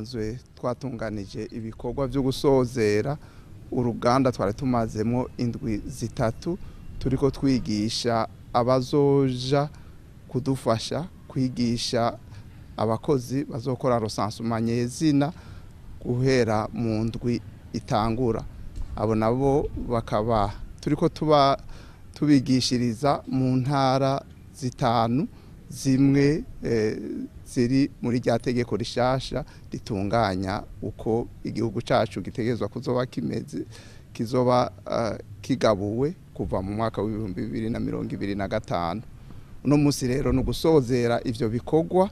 Dusanzwe twatunganije ibikorwa byo gusozera uruganda twari tumazemo indwi 3 turiko twigisha abazoja kudufasha kwigisha abakozi bazokora recensement nyezina guhera mu ndwi itangura. Abo nabo bakaba turiko tuba tubigishiriza mu ntara 5 zimwe ziri muri rya tegeko rishasha ritunganya uko igihugu cacu gitegerezwa kuzoba kimeze, kizoba kigabuwe kuva mu mwaka w'ibihumbi bibiri na mirongo ibiri na gatanu. Uno musi rero no gusozera ivyo bikorwa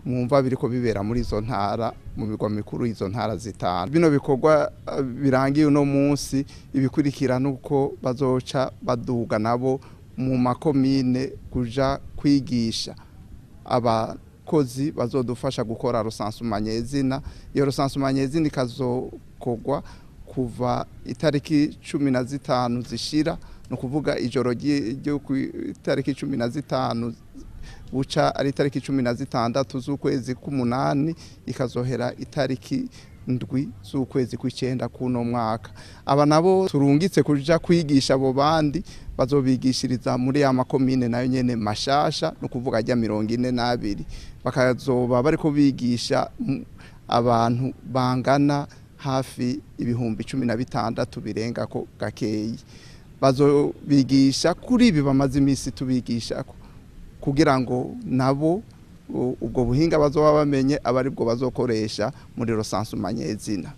mwumva biriko bibera muri izo ntara, mu migwa mikuru izo ntara 5. Bino bikorwa birangiye uno munsi, ibikurikira nuko bazoca baduga nabo mu makomine kuja kwigisha abakozi bazodufasha gukora recensement nyezina. Iyo recensement nyezina ikazokorwa kuva itariki 15 zishira, no kuvuga ijoro ryo ku itariki 15 buca ari itariki 16 z'ukwezi k'umunani, ikazohera itariki 7 z'ukwezi kw'icenda kuno mwaka. Aba nabo turungitse kuja kwigisha abo bandi bazobigishiriza muri ya makomine nayo nyene mashasha, no kuvuga ajya 42, bakazoba bariko bigisha abantu bangana hafi ibihumbi 16 birenga ko gakeyi. Bazobigisha kuri ibi bamaze imisi tubigishako kugira ngo nabo ubwo buhinga bazoba bamenye aba aribwo bazokoresha muri recensement nyezina.